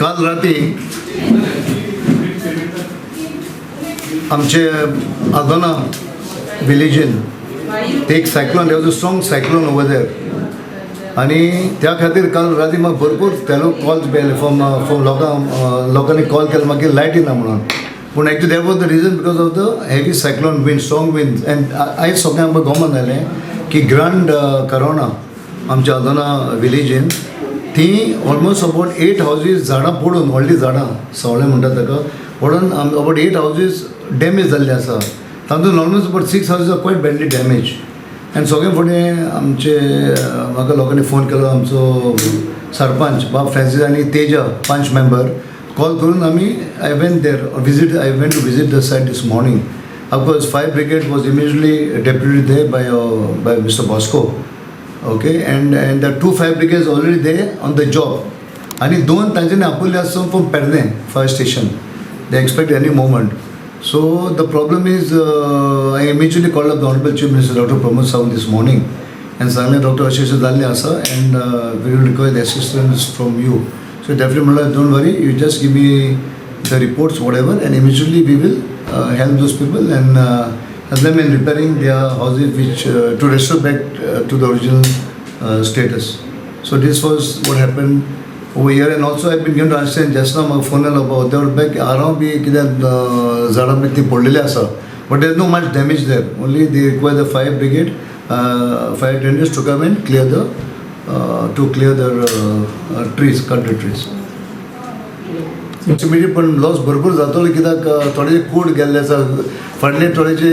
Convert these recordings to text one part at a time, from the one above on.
काल राती आमचे आल्दोना विलेजीन एक cyclone, there was a strong cyclone over there. आनी त्या खातीर काल राती म्हाका भरपूर तेलो कॉल्स बी आयले फ्रॉम लोकांक, लोकांनी कॉल केलो मागीर लायटी ना म्हणून. पूण actually that was the reason because of the heavy cyclone wind, strong wind. And आयज सगळ्यांक आमकां गोमन जालें की ग्रांड करोना आमच्या आल्दोना विलेजीन ती ऑलमोस्ट अबाउट एट हावजीस झाडां पडून, व्हडलीं झाडां सवळें म्हणटा ताका, पडून अबाउट एट हावजीस डॅमेज जाल्ले आसा. तातूंत almost about six houses are quite badly damage. आनी सगळें फुडें आमचे म्हाका लोकांनी फोन केलो, आमचो सरपंच बाब फ्रांसीस आनी तेजा पंच मेंबर कॉल करून आमी I went there visit, I went to visit the site this morning. Of course, fire brigade was immediately deputed there by Mr. Bosco. Okay, and the two fire brigades already there on the job. आणि दोन तांच्यांनी आपयल्ले आसा from Pernem fire station. They expect any moment. So the problem is, I immediately called up the Honourable Chief Minister, Doctor Pramod Sawant, this morning and सांगलें, doctor, अशें अशें जाल्लें आसा and we will require the assistance from you. So definitely म्हणल्यार, don't worry, you just give me the reports, whatever, and immediately we will help those people and help them in repairing their houses, which to restore back to the original status. So this was what happened over here. And also I've been given to understand just now, म्हाका phone आयलो about there back आराव बी कितें झाडां बी ती पडलेली आसा, but there is no much damage there. Only they require the fire brigade, fire tenders to come and clear the to clear the trees, cut the trees. Immediate पण loss भरपूर जातलो कित्याक थोडे कूड गेल्ले आसा फाटले, थोडेचे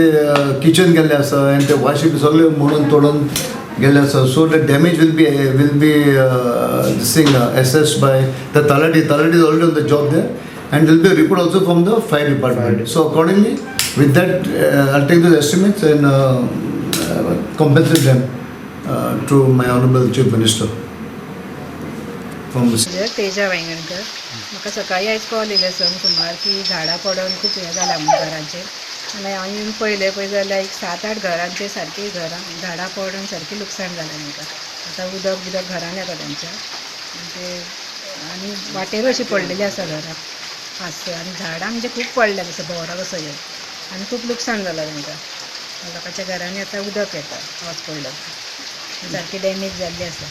किचन गेल्ले आसा आनी ते वाशी बी सगळे मोडून तोडून गेल्ले आसा. So the damage will be thing assessed by the Talati. Talati is already on the job there and will be report also from the fire department. So accordingly, with that, I take those estimates and compensate them to my Honourable Chief Minister from म्हणजे तेजा वायंगणकर. म्हाका सकाळी आयज call येयले संक सुमार की झाडां पडून खूब हें जालां म्हणून घरांचेर. आनी हांव येवन पळयलें, पळय जाल्यार एक सात आठ घरांचेर सारकी घरां झाडां पडून सारकें लुकसाण जालें तांकां. आतां उदक बिदक घरान येता तेंच्या. म्हणजे आनी वाटेर अशीं पडलेलीं आसा घरां पांच स आनी झाडां म्हणजे खूब पडल्या, जसो भोंवरो कसो येवन आनी खूब लुकसाण जालां तांकां. लोकांच्या घरांनी आतां उदक येता पावस पडलो, सारकी डॅमेज जाल्ली आसा.